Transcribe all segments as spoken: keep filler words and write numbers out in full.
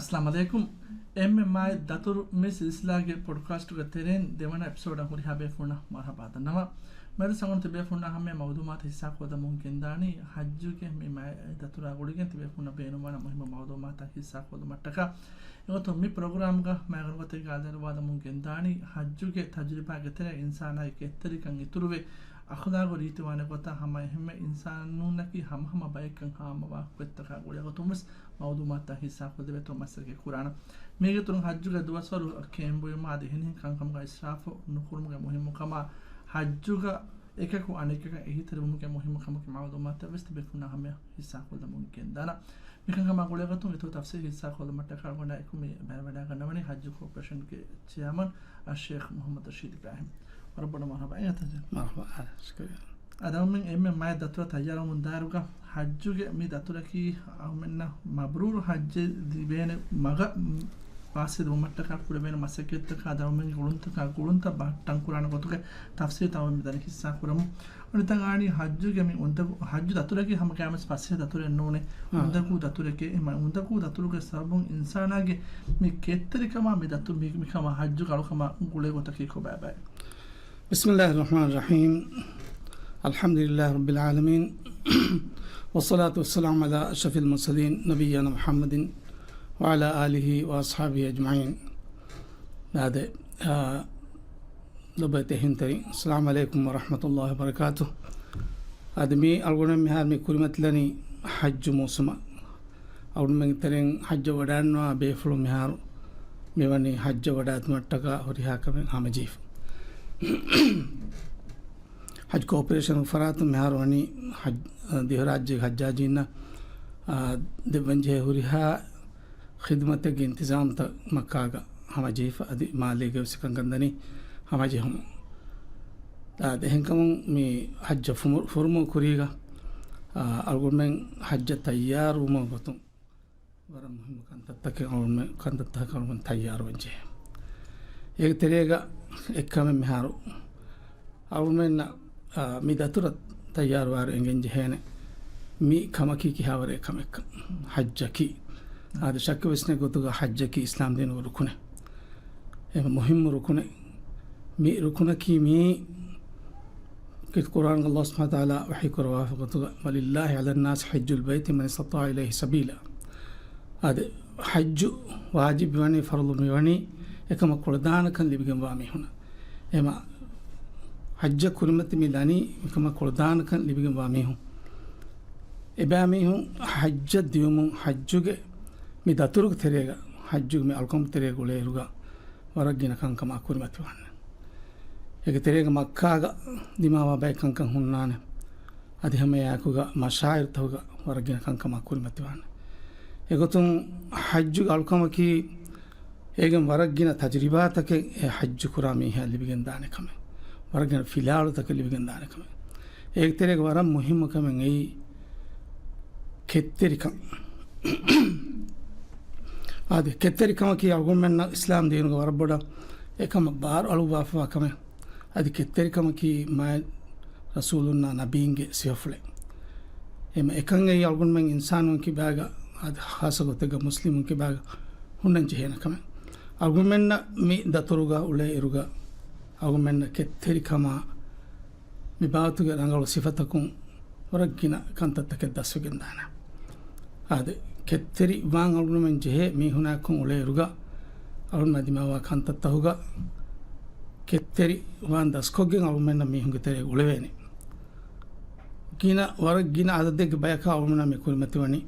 އައްސަލާމު ޢަލައިކުމް. އެންމެ މާތް ދަތުރު މި ސިލްސިލާގެ ޕޮޑްކާސްޓުގެ ތެރެއިން ދެވަނަ އެޕިސޯޑަށް ހުރިހާ ބޭފުޅުންނަށް މަރުޙަބާ ދަންނަވަން. މިއަދު ސަނގުން ތިބޭފުޅުންނާ ހަމަޔަށް މައުލޫމާތު ހިއްސާކޮށްލަމުން ގެންދާނީ ޙައްޖުގެ މި މާތް ދަތުރާ ގުޅިގެން ތިބޭފުޅުންނަށް ބޭނުންވާނެ މުހިއްމު މައުލޫމާތަށް ހިއްސާކޮށްލުމަށްޓަކާ. އެގޮތުން މި ޕްރޮގްރާމްގަ މާގަނޑުގަތެއްގަ އަލިއަޅުވާލަމުން ގެންދާނީ ޙައްޖުގެ ތަޖުރިބާގެ ތެރޭ އިންސާނާގެ ކެތްތެރިކަން އިތުރުވެ، އަޚުލާގު ރީތިވާނެ ގޮތާ ހަމަ އެހެންމެ އިންސާނުންނަކީ ހަމަހަމަ ބައެއްކަން ހާމަވާ ގޮތްތަކާ ގުޅޭ ގޮތުން ވެސް މައުލޫމާތުތައް ހިއްސާކޮށްދެވޭތޯ މަސައްކަތް ކުރާނަން. މީގެ އިތުރުން ޙައްޖުގެ ދުވަސްވަރު ކެއިން ބުއިމާ އަދި އެހެނިހެން ކަންކަމުގަ އިސްރާފު ނުކުރުމުގެ މުހިއްމުކަމާ، ޙައްޖުގަ އެކަކު އަނެކަކަށް އެހީތެރިވުމުގެ މުހިއްމުކަމަކީ މައުލޫމާތުތައް ވެސް ތިބޭފުޅުންނާ ހަމަޔަށް ހިއްސާކޮށްލަމުން ގެންދާނަން. މިކަންކަމާ ގުޅޭގޮތުން އިތުރު ތަފްސީލް ހިއްސާކޮށްލުމަށްޓަކާ އަޅުގަނޑާ އެކު މި ބައިވެވަޑައިގަންނަވަނީ ޙައްޖު ކޯޕަރޭޝަންގެ ޗެއާމަން އައްޝޭޚް މުޙައްމަދު ރަޝީދު އިބްރާހިމް. ވަރަށް ބޮޑަށް މަރުޙަބާ. އެނގޭތަ؟ މަރުޙަބާ. އާ، ޝުކުރިއްޔާ. އަދި އަޅުމެން އެންމެ މާތް ދަތުރަށް ތައްޔާރުވަމުން ދާއިރުގަ ޙައްޖުގެ މި ދަތުރަކީ އަޅުމެންނަށް މަބްރޫރު ޙައްޖެއް ލިބޭނެ މަގަށް ފާސްވެދެވުމަށްޓަކާ ކުރެވޭނެ މަސައްކަތްތަކާ އަދި އަޅުމެންގެ ގުޅުންތަކާ ގުޅުންތައް ބަހައްޓަން ކުރާނެ ގޮތުގެ ތަފްސީލްތައް އަޅުމެން މިދަނީ ހިއްސާ ކުރަމުން. އަނެއްކާ އަންނަނީ ޙައްޖުގެ މި އުނދަގޫ، ޙައްޖު ދަތުރަކީ ހަމަ ގައިމުވެސް ފަސޭހަ ދަތުރެއް ނޫނޭ. އާ. އުނދަގޫ ދަތުރެކޭ. އެމަ އުނދަގޫ ދަތުރުގެ ސަބަބުން އިންސާނާގެ މި ކެތްތެރިކަމާ މި ދަތު، މި، މިކަމާ ޙައްޖުގެ އަޅުކަމާ ގުޅޭ ގޮތަކީ ކޮބާބާ؟ بسم الله الرحمن الرحيم. الحمد لله رب العالمين. والصلاة والسلام على أشرف المرسلين نبينا محمد وعلى آله وأصحابه أجمعين. އާދެ، އާ، ލޮބުވެތި އެހީތެރިން، އައްސަލާމު ޢަލައިކުމް ވަރަޙްމަތުﷲި ވަބަރަކާތުހު. އަދި މި އަޅުގަނޑުމެން މިހާރު މި ކުރިމަތިލަނީ ޙައްޖު މޫސުމަށް. އަޅުގަނޑުމެންގެ ތެރެއިން ޙައްޖަށް ވަޑައިންނަވާ ބޭފުޅުން މިހާރު މިވަނީ ޙައްޖަށް ވަޑައިގަތުމަށްޓަކާ ހުރިހާ ކަމެއް ހަމަޖެހިފަ. ޙައްޖު ކޯޕަރޭޝަނުގެ ފަރާތުން މިހާރު ވަނީ ޙައް-، ދިވެހިރާއްޖޭގެ ޙައްޖާޖީންނަށް، އާ، ދެއްވަންޖެހޭ ހުރިހާ ޚިދުމަތެއްގެ އިންތިޒާމްތައް މައްކާގަ ހަމަޖެހިފަ އަދި މާލޭގަ ވެސް އެކަންކަން ދަނީ ހަމަޖެހުމުން. އާ، އެހެންކަމުން މި ޙައްޖަށް ފުމު-، ފުރުމު ކުރީގަ، އާ، އަޅުގަނޑުމެން ޙައްޖަށް ތައްޔާރުވުމުގެ ގޮތުން ވަރަށް މުހިއްމު ކަންތައްތަކެއް އަޅުގަނޑުމެން، ކަންތައްތަކަށް އަޅުގަނޑު ތައްޔާރުވެން ޖެހޭ. އޭގެ ތެރޭގަ އެއްކަމެއް މިހާރު އަޅުގަނޑުމެންނަށް، އާ، މި ދަތުރަށް ތައްޔާރުވާއިރު އެނގެން ޖެހޭނެ މި ކަމަކީ ކިހާވަރެއް ކަމެއްކަން. ޙައްޖަކީ އާދެ، ޝައްކެއްވެސް ނެތް ގޮތުގަ ޙައްޖަކީ އިސްލާމް ދީނުގެ ރުކުނެއް. އެ މުހިއްމު ރުކުނެއް. މި ރުކުނަކީ މީ ކީރިތި ޤުރްއާނުގަ ﷲ ސުބްޙާނަހޫ ވަތަޢާލާ ވަޙީ ކުރައްވާފަ ގޮތުގަ، "ولله على الناس حج البيت من استطاع إليه سبيلا." އާދެ، ޙައްޖު ވާޖިބު ވަނީ، ފަރުޟު މިވަނީ، އެކަމަށް ކުޅަދާނަކަން ލިބިގެންވާ މީހުންނަށް. އެމަ ޙައްޖަށް ކުރިމަތި މި ލަނީ، މިކަމަށް ކުޅަދާނަކަން ލިބިގެންވާ މީހުން. އެބައިމީހުން ޙައްޖަށް ދިޔުމުން، ޙައްޖުގެ މި ދަތުރުގެ ތެރޭގަ، ޙައްޖުގެ މި އަޅުކަމުގެ ތެރޭ ގުޅޭއިރުގަ، ވަރަށް ގިނަ ކަންކަމާ ކުރިމަތިވާނެ. އޭގެ ތެރޭގަ މައްކާގަ ދިމާވާ ބައެއް ކަންކަން ހުންނާނެ. އަދި ހަމައެއާއެކުގަ މަޝާޢިރުތަކުގަ ވަރަށް ގިނަ ކަންކަމާ ކުރިމަތިވާނެ. އެގޮތުން ޙައްޖުގެ އަޅުކަމަކީ، އޭގެން ވަރަށް ގިނަ ތަޖުރިބާތަކެއް އެ ޙައްޖު ކުރާ މީހާ ލިބިގެންދާނެ ކަމެއް. ވަރަށް ގިނަ ފިލާވަޅުތަކެއް ލިބިގެންދާނެ ކަމެއް. އޭގެ ތެރޭގަ ވަރަށް މުހިއްމު ކަމެއް އެއީ ކެތްތެރިކަން. އާދެ، ކެތްތެރިކަމަކީ އަޅުގަނޑުމެންނަށް އިސްލާމް ދީނުގަ ވަރަށް ބޮޑަށް އެކަމަށް ބާރު އަޅުއްވާފަވާ ކަމެއް. އަދި ކެތްތެރިކަމަކީ މާތް ރަސޫލުންނާ ނަބީންގެ ސިފަފުޅެއް. އެމަ އެކަން އެއީ އަޅުގަނޑުމެން އިންސާނުން ކިބާގަ، އަދި ޚާއްޞަ ގޮތެއްގަ މުސްލިމުން ކިބާގަ ހުންނަން ޖެހޭނެ ކަމެއް. އަޅުގަނޑުމެންނަށް މި ދަތުރުގަ އުޅޭ އިރުގަ، އަޅުގަނޑުމެންނަށް ކެތްތެރިކަމާ މި ބާވަތުގެ ރަނގަޅު ސިފަތަކުން ވަރަށް ގިނަ ކަންތައްތަކެއް ދަސްވެގެންދާނެ. އާދެ، ކެތްތެރި ވާން އަޅުގަނޑުމެން ޖެހޭ މީހުނާއެކު އުޅޭއިރުގަ، އަޅުގަނޑުމެން ދިމާވާ ކަންތައްތަކުގަ ކެތްތެރި ވާން ދަސްކޮށްގެން އަޅުގަނޑުމެންނަށް މީހުންގެ ތެރޭ އުޅެވޭނެ. ގިނަ، ވަރަށް ގިނަ އަދަދެއްގެ ބަޔަކާ އަޅުގަނޑުމެންނަށް މި ކުރިމަތިވަނީ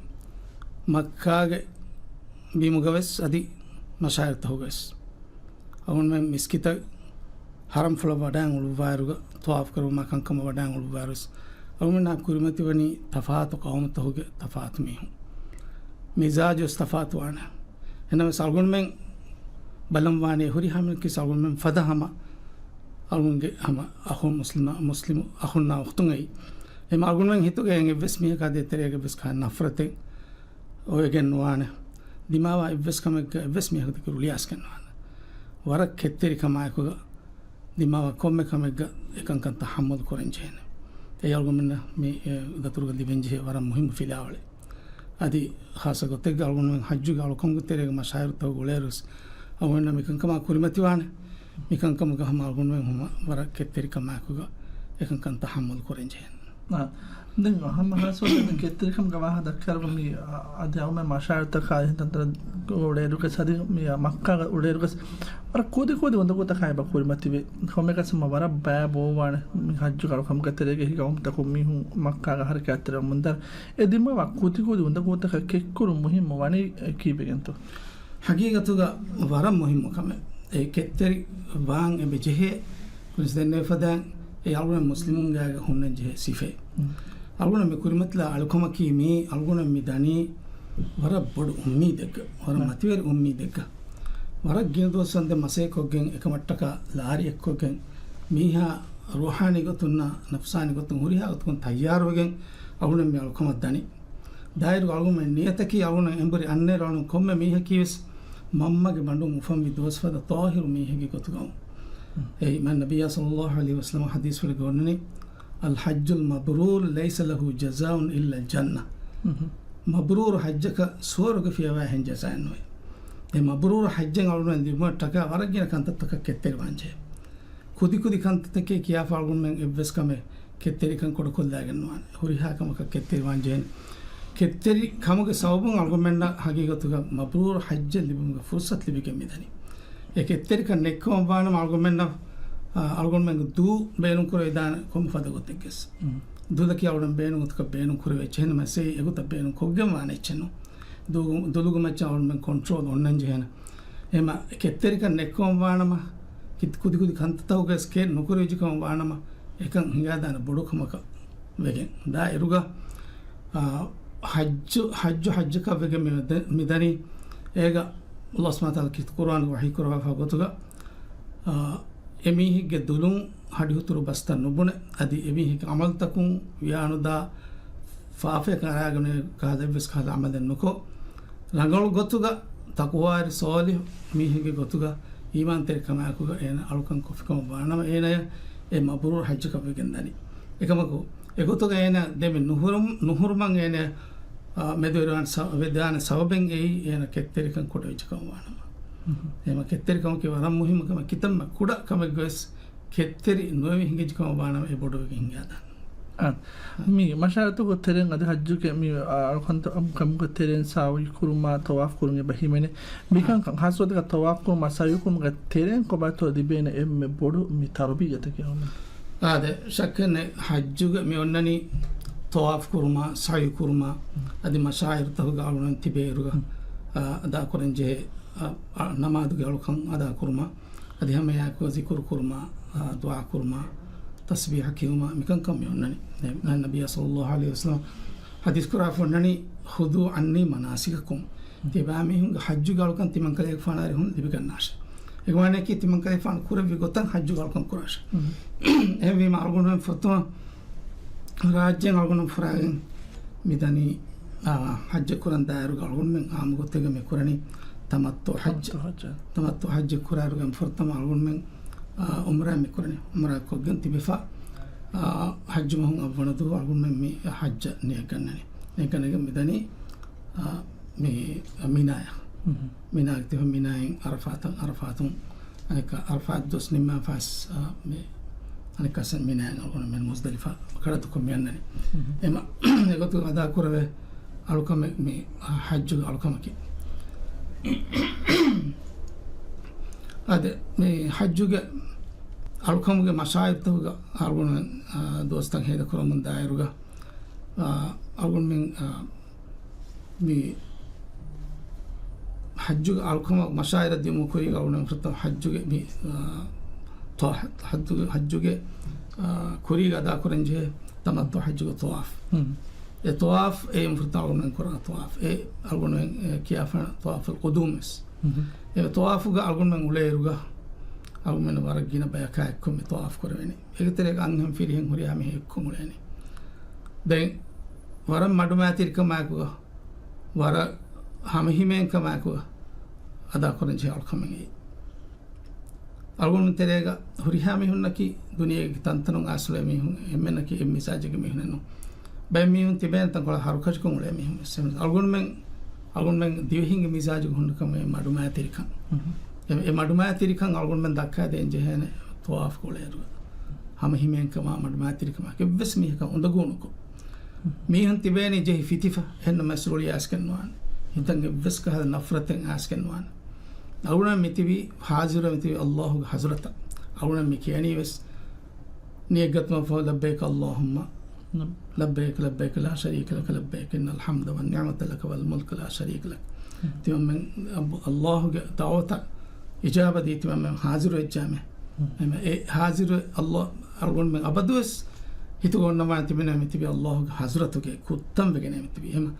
މައްކާގެ ބިމުގަ ވެސް އަދި މަޝާޢިރުތަކުގަ ވެސް. އަޅުގަނޑުމެން މިސްކިތަށް ޙަރަމްފުޅަށް ވަޑައިން އުޅުއްވާއިރުގަ، ޠަވާފު ކުރުމާ ކަންކަމަށް ވަޑައިން އުޅުއްވާއިރުވެސް، އަޅުގަނޑުމެންނާ ކުރިމަތިވަނީ ތަފާތު ޤައުމުތަކުގެ ތަފާތު މީހުން. މިޒާޖުވެސް ތަފާތުވާނެ. އެހެންނަމަވެސް އަޅުގަނޑުމެން ބަލަންވާނީ ހުރިހާ މީހަކީ އަޅުގަނޑުމެން ފަދަ ހަމަ އަޅުގަނޑުގެ ހަމަ އަޚުން މުސްލިމާ، މުސްލިމު އަޚުންނާ އުޚްތުން އެއީ. އެމަ އަޅުގަނޑުމެން ހިތުގަ އެއްވެސް މީހަކާ ދޭތެރޭގަ ވެސް ކާ ނަފްރަތެއް އޮވެގެން ނުވާނެ. ދިމާވާ އެއްވެސް ކަމެއްގަ އެއްވެސް މީހަކު ދެކެ ރުޅިއައިސްގެން ނުވާނެ. ވަރަށް ކެތްތެރިކަމާއެކުގަ ދިމާވާ ކޮންމެ ކަމެއްގަ އެކަންކަން ތަޙައްމަލު ކުރަން ޖެހޭނެ. އެއީ އަޅުގަނޑުމެންނަށް މި، އެ، ދަތުރުގަ ލިބެން ޖެހޭ ވަރަށް މުހިއްމު ފިލާވަޅެއް. އަދި ޚާއްޞަ ގޮތެއްގަ އަޅުގަނޑުމެން ޙައްޖުގެ އަޅުކަން ތެރޭގަ މަޝާއިރުތަކުގަ އުޅޭއިރުވެސް އަޅުގަނޑަށް މިކަންކަމާ ކުރިމަތިވާނެ. މިކަންކަމުގަ ހަމަ އަޅުގަނޑުމެން ހަމަ ވަރަށް ކެތްތެރިކަމާއެކުގަ އެކަންކަން ތަޙައްމަލު ކުރަން ޖެހޭނެ. އާ، ދެން ހަމަ ހާއްސަ ގޮތެއްގަ ކެތްތެރިކަމުގެ ވާހަކަ ދައްކާއިރު މި، އާ، އަދި އަޅުގަނޑުމެން މަޝާއިރުތަކާ އެހެން ތަންތަނަށް އުޅޭއިރުވެސް އަދި މި، އާ، މައްކާގަ އުޅޭއިރުވެސް ވަރަށް ކުދި ކުދި އުނދަގޫތަކާ އެބަ ކުރިމަތިވޭ. ކޮންމެއަކަސް ހަމަ ވަރަށް ބައި ބޯވާނެ މި ޙައްޖުގެ އަޅުކަމުގެ ތެރޭގައި ޤައުމުތަކުން މީހުން މައްކާގަ ޙަރަކާތްތެރިވަމުންދާ އެ ދިމާވާ ކުދި ކުދި އުނދަގޫތަކަށް ކެތްކުރުން މުހިއްމު ވަނީ ކީއްވެގެންތޯ؟ ޙަޤީޤަތުގަ ވަރަށް މުހިއްމު ކަމެއް. އެ ކެތްތެރި ވާން އެބަ ޖެހޭ. ކުރިންސް ދެންނެވި ފަދައިން އެ އަޅުގަނޑު މުސްލިމުންގެ ހުންނަން ޖެހޭ ސިފައެއް. އަޅުގަނޑު މި ކުރިމަތިލާ އަޅުކަމަކީ މީ އަޅުގަނޑު މި ދަނީ ވަރަށް ބޮޑު އުއްމީދެއްގަ، ވަރަށް މަތިވެރި އުއްމީދެއްގަ. ވަރަށް ގިނަ ދުވަސްވަންދެން މަސައްކަތްކޮށްގެން އެކަމަށްޓަކާ ލާރިއެއްކޮށްގެން މީހާ ރޫޙާނީ ގޮތުންނާ ނަފްސާނީ ގޮތުން ހުރިހާ ގޮތަކުން ތައްޔާރުވެގެން އަޅުގަނޑު މި އަޅުކަމަށް ދަނީ. ދާއިރު އަޅުގަނޑުމެން ނިޔަތަކީ އަޅުގަނޑު އެނބުރި އަންނައިރު އަޅުގަނޑު ކޮންމެ މީހަކީވެސް މަންމަގެ ބަނޑުން އުފަންވި ދުވަސް ފަދަ ޠާހިރު މީހެއްގެ ގޮތުގައު. އެއީ މާތް ނަބިއްޔާ ޞައްލައްލާހު ޢަލައިހި ވަސައްލަމަ ޙަދީޘްފުޅެއް އޮންނަނީ، "الحج المبرور ليس له جزاء إلا الجنة." މަބްރޫރު ޙައްޖަކަށް ސުވަރުގެ ފިޔަވާ ހެން ޖަޒާއެއް ނުވޭ. އެ މަބްރޫރު ޙައްޖެއް އަޅުގަނޑު ލިބުމަށްޓަކާ ވަރަށް ގިނަ ކަންތައްތަކަށް ކެތްތެރިވާންޖެހޭ. ކުދިކުދި ކަންތައްތަކެއް ކިޔާފަ އަޅުގަނޑުމެން އެއްވެސް ކަމެއް ކެތްތެރިކަން ކުޑަކޮށްލާގެން ނުވާނެ. ހުރިހާ ކަމަކަށް ކެތްތެރިވާން ޖެހޭނެ. ކެތްތެރި ކަމުގެ ސަބަބުން އަޅުގަނޑުމެންނަށް ޙަޤީޤަތުގަ މަބްރޫރު ޙައްޖެއް ލިބުމުގެ ފުރުޞަތު ލިބިގެން މިދަނީ. އެ ކެތްތެރިކަން ނެތްކަމަށްވާނަމަ އަޅުގަނޑުމެންނަށް، އާ، އަޅުގަނޑުމެންގެ ދޫ ބޭނުންކުރެވިދާނެ ކޮންމެ ފަދަ ގޮތެއްގެސް. ދުލަކީ އަޅުގަނޑު ބޭނުން ގޮތަކަށް ބޭނުން ކުރެވޭ އެއްޗެއް ނޫން، މައްސަލައީ އެގޮތަށް ބޭނުން ކޮށްގެން ވާނެ އެއްޗެއް ނޫން. ދުލު-، ދުލުގެ މައްޗަށް އަޅުގަނޑުމެން ކޮންޓްރޯލް އޮންނަން ޖެހޭނެ. އެހެމަ ކެތްތެރިކަން ނެތްކަމަށް ވާނަމަ، ކި-، ކުދިކުދި ކަންތައްތަކުގައި ސްކޭޓް ނުކުރެވިއްޖެކަމަށް ވާނަމަ، އެކަން ހިނގާދާނެ ބޮޑު ކަމަކަށް ވެގެން. ދާއިރުގަ، އާ، ޙައްޖު، ޙައްޖު ޙައްޖަކަށް ވެގެން މި ދެ-، މިދަނީ. އޭގަ ﷲ ސުބްޙާނަހޫ ވަތަޢާލާ ކީރިތި ޤުރުއާނުގަ ވަޙީ ކުރައްވާފަ ގޮތުގަ، އާ، އެމީހެއްގެ ދުލުން ހަޑިހުތުރު ބަސްތައް ނުބުނެ، އަދި އެމީހެއްގެ ޢަމަލުތަކުން ވިޔާނުދާ ފާފަޔަކަށް އަރާގަނެ ކަހަލަ އެއްވެސް ކަހަލަ ޢަމަލެއް ނުކޮށް، ރަނގަޅު ގޮތުގަ ތަޤްވާވެރި ޞާލިޙު މީހެއްގެ ގޮތުގަ އީމާންތެރިކަމާއެކުގަ އޭނަ އަޅުކަން ކޮށްފިކަމަށް ވާނަމަ، އޭނަޔަށް އެ މަބްރޫރު ޙައްޖަކަށް ވެގެން ދަނީ. އެކަމަކު، އެގޮތުގަ އޭނަ ދެމި ނުހުރުމް-، ނުހުރުމަށް އޭނަ، އާ، މެދުވެރިވާން ސަ-، ވެދާނެ ސަބަބެއް އެއީ އޭނަ ކެތްތެރިކަން ކުޑަވެއްޖެކަމަށް ވާނަމަ. އެހެމަ ކެތްތެރިކަމަކީ ވަރަށް މުހިއްމު ކަމެއް. ކިތަންމެ ކުޑަ ކަމެއްގަވެސް ކެތްތެރި ނުވެވި ހިނގައްޖެކަމަށް ވާނަމަ އެ ބޮޑުވެގެން ހިނގާދާނެ. އާ، މި މަޝާއިރުތަކުގެ ތެރެއިން އަދި ޙައްޖުގެ މި، އާ، އަޅުކަންތައް ކަމުގެ ތެރެއިން ސަޢުޔު ކުރުމާ ޠަވާފު ކުރުން އެބަ ހިމެނޭ. މިކަންކަން ޚާއްޞަ ގޮތަކަށް ޠަވާފު ކުރުމާ ސަޢުޔު ކުރުމުގެ ތެރެއިން ކޮބާތޯ ލިބޭނެ އެންމެ ބޮޑު މި ތަރުބިއްޔަތަކީ އަޅުގަނޑު؟ އާދެ، ޝައްކެއް ނެތް، ޙައްޖުގެ މި އޮންނަނީ ޠަވާފު ކުރުމާ، ސަޢުޔު ކުރުމާ، އަދި މަޝާއިރުތަކުގެ އަޅުގަނޑު ތިބޭއިރުގަ، އާ، އަދާކުރަން ޖެހޭ، އާ، އާ، ނަމާދުގެ އަޅުކަން އަދާކުރުމާ. އަދި ހަމައެއާއެކު ޒިކުރު ކުރުމާ، އާ، ދުޢާ ކުރުމާ، ތަސްބީޙަ ކިޔުމާ، މިކަންކަން މި އޮންނަނީ. ނަ-، ނަ-، ނަބިއްޔާ ޞައްލައްލާހު ޢަލައިހި ވަސައްލަމަ ޙަދީޘް ކުރާފަ އޮންނަނީ، "خذوا عني مناسككم." ތިބާމީހުންގެ ޙައްޖުގެ އަޅުކަން ތިމަންކަލޭގެފާނާއިރު ލިބިގަންނާށޭ. އެގޮތަކީ ތިމަންކަލޭގެފާނު ކުރެއްވި ގޮތަށް ޙައްޖުގެ އަޅުކަން ކުރާށޭ. އެހެންވީމަ އަޅުގަނޑުމެން ފުރަތަމަ ރާއްޖޭން އަޅުގަނޑު ފުރާގެން މިދަނީ، އާ، ޙައްޖެއް ކުރަން ދާއިރުގަ އަޅުގަނޑުމެން ޢާއްމު ގޮތެއްގަ މި ކުރަނީ ތަމައްތުޢު ޙައްޖެއް. ތަމައްތުޢު ޙައްޖް. ތަމައްތުޢު ޙައްޖެއް ކުރާއިރުގަ ފުރަތަމަ އަޅުގަނޑުމެން، އާ، ޢުމްރާ މި ކުރަނީ. ޢުމްރާ ކޮށްގެން ތިބެފަ، އާ، ޙައްޖު މަހުން އަށްވަނަ ދުވަހު އަޅުގަނޑުމެން މި ޙައްޖަށް ނިޔަތް ގަންނަނީ. ނިޔަތް ގަނެގެން މިދަނީ، އާ، މި މިނާޔަށް. މިނާގަ ތިބެ މިނާއިން ޢަރަފާތަށް، ޢަރަފާތުން އަނެއްކާ ޢަރަފާތް ދުވަސް ނިންމާފަސް، އާ، މި އަނެއްކާސް މިނާއިން އަޅުގަނޑުމެން މުޒްދަލިފާ ކަޑައްތުކޮށް މި އަންނަނީ. އެމަ އެގޮތު އަދާކުރެވޭ އަޅުކަމެއް މި، އާ، ޙައްޖުގެ އަޅުކަމަކީ. އާދެ، މި ޙައްޖުގެ އަޅުކަމުގެ މަޝާޢިރުތަކުގަ އަޅުގަނޑުމެން، އާ، ދުވަސްތައް ހޭދަކުރަމުން ދާއިރުގަ، އާ، އަޅުގަނޑުމެން، އާ، މި ޙައްޖުގެ އަޅުކަމަށް މަޝާޢިރަށް ދިޔުމުގެ ކުރީގަ އަޅުގަނޑުމެން ފުރަތަމަ ޙައްޖުގެ މި، އާ، ތަ-، ޙައްޖުގެ، ޙައްޖުގެ، އާ، ކުރީގަ އަދާކުރަންޖެހޭ ތަމައްތުޢު ޙައްޖުގެ ޠަވާފު. އެ ޠަވާފު އެއީ ފުރަތަމަ އަޅުގަނޑުމެން ކުރާ ޠަވާފު. އެ އަޅުގަނޑުމެން، އެ، ކިޔާފަ ޠަވާފުލް ޤުދޫމް ވެސް. އެ ޠަވާފުގަ އަޅުގަނޑުމެން އުޅޭއިރުގަ އަޅުގަނޑުމެން ވަރަށް ގިނަ ބަޔަކާ އެއްކޮށް މި ޠަވާފު ކުރެވެނީ. އޭގެ ތެރޭގަ އަންހެން ފިރިހެން ހުރިހާ މީހެއް އެއްކޮށް އުޅޭނީ. ދެން ވަރަށް މަޑުމައިތިރިކަމާއެކުގަ، ވަރަށް ހަމަހިމޭންކަމާއެކުގަ އަދާކުރަންޖެހޭ އަޅުކަމެއް އެއީ. އަޅުގަނޑު ތެރޭގަ ހުރިހާ މީހުންނަކީ ދުނިޔޭގެ ތަންތަނުން އަސްލު އެމީހުން އެންމެންނަކީ އެއް މިޒާޖެއްގެ މީހުންނެއް ނޫން. ބައެއް މީހުން ތިބޭނެ ތަންކޮޅެއް ހަރުކަށިކޮށް އުޅޭ މީހުން ވެސް. އަޅުގަނޑުމެން، އަޅުގަނޑުމެން ދިވެހިންގެ މިޒާޖުގަ ހުންނަ ކަމެއް މަޑުމައިތިރިކަން. އެ، އެ މަޑުމައިތިރިކަން އަޅުގަނޑުމެން ދައްކާދޭން ޖެހޭނެ ޠަވާފު ކުޅޭއިރު. ހަމަ ހިމޭންކަމާ މަޑުމައިތިރިކަމާ އެއްވެސް މީހަކަށް އުނދަގޫނުކޮށް. މީހުން ތިބޭނީ ޖެހި ފިތިފަ، އެހެންނަމަވެސް ރުޅި އައިސްގެން ނުވާނެ. ހިތަށް އެއްވެސް ކަހަލަ ނަފްރަތެއް އައިސްގެން ނުވާނެ. އަޅުގަނޑު މިތިބީ ޙާޟިރު މިތިބީ ﷲ ގެ ޙަޟްރަތަށް. އަޅުގަނޑު މި ކިޔަނީ ވެސް ނިޔަތް ގަތުމަށްފަހު، لبيك اللهم، لبيك، لبيك لا شريك لك لبيك، إن الحمد والنعمة لك والملك لا شريك لك. ތިމަންމެން ﷲ ގެ ދަޢުވަތަށް އިޖާބަ ދީ ތިމަންމެން ޙާޟިރު ވެއްޖާމެ. އެމަ އެ ޙާޟިރު ﷲ، އަޅުގަނޑުމެން އަބަދުވެސް ހިތުގަ އޮންނަވާނެ ތިމަންމެން މިތިބީ ﷲ ގެ ޙަޟްރަތުގެ ކުއްތަން ވެގެން މިތިބީ. އެމަ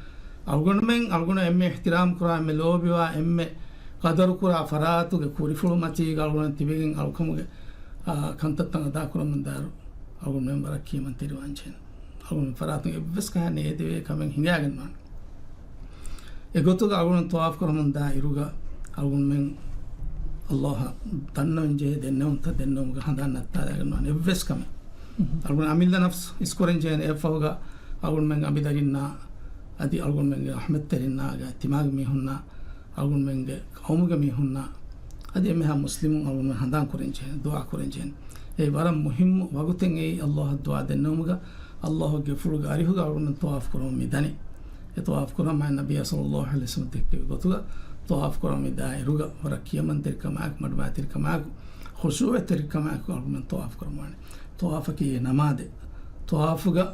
އަޅުގަނޑުމެން، އަޅުގަނޑު އެންމެ އިޙްތިރާމް ކުރާ، އެންމެ ލޯބިވާ، އެންމެ ޤަދަރު ކުރާ ފަރާތުގެ ކުރިފުޅު މަތީގަ އަޅުގަނޑު ތިބެގެން އަޅުކަމުގެ، އާ، ކަންތައްތައް އަދާކުރަމުންދާއިރު، އަޅުގަނޑުމެން ވަރަށް ކިޔަމަންތެރިވާން ޖެހޭނެ. އަޅުގަނޑު ފަރާތުން އެއްވެސް ކަހަލަ ނޭދެވޭ ކަމެއް ހިނގާގެން ނުވާނެ. އެގޮތުގަ އަޅުގަނޑު ޠަވާފު ކުރަމުންދާ އިރުގަ އަޅުގަނޑުމެން ﷲ އަށް ދަންނަވަން ޖެހޭ ދެންނެވުމުގެ ހަނދާން ނައްތާލާގެން ނުވާނެ އެއްވެސް ކަމެއް. އަޅުގަނޑު އަމިއްލަ ނަފްސު އިސްކުރަން ޖެހޭނެ. އެއަށްފަހުގަ އަޅުގަނޑުމެންގެ އަނބިދަރިންނާ އަދި އަޅުގަނޑުމެންގެ ރަޙްމަތްތެރިންނާ އިޖްތިމާޢީ މީހުންނާ އަޅުގަނޑުމެންގެ ޤައުމުގެ މީހުންނާ އަދި އެންމެހާ މުސްލިމުން އަޅުގަނޑުމެން ހަނދާން ކުރަން ޖެހޭ، ދުޢާ ކުރަން ޖެހޭ. އެ ވަރަށް މުހިއްމު ވަގުތެއް އެއީ ﷲ އަށް ދުޢާ ދެންނެވުމުގަ، ﷲ ގެ ފުޅުގެ އަރިހުގަ އަޅުގަނޑުމެން ޠަވާފު ކުރަމުން މި ދަނީ. އެ ޠަވާފު ކުރަން މާތް ނަބިއްޔާ ޞައްލައްލާހު ޢަލައިހި ވަސައްލަމަ ދެއްކެވި ގޮތުގަ ޠަވާފު ކުރަމުން މި ދާއިރުގަ ވަރަށް ކިޔަމަންތެރިކަމާއެކު، މަޑުމައިތިރިކަމާއެކު، ޚުޝޫޢަތެރިކަމާއެކު އަޅުގަނޑުމެން ޠަވާފު ކުރަމުން ވާނެ. ޠަވާފަކީ ނަމާދެއް. ޠަވާފުގަ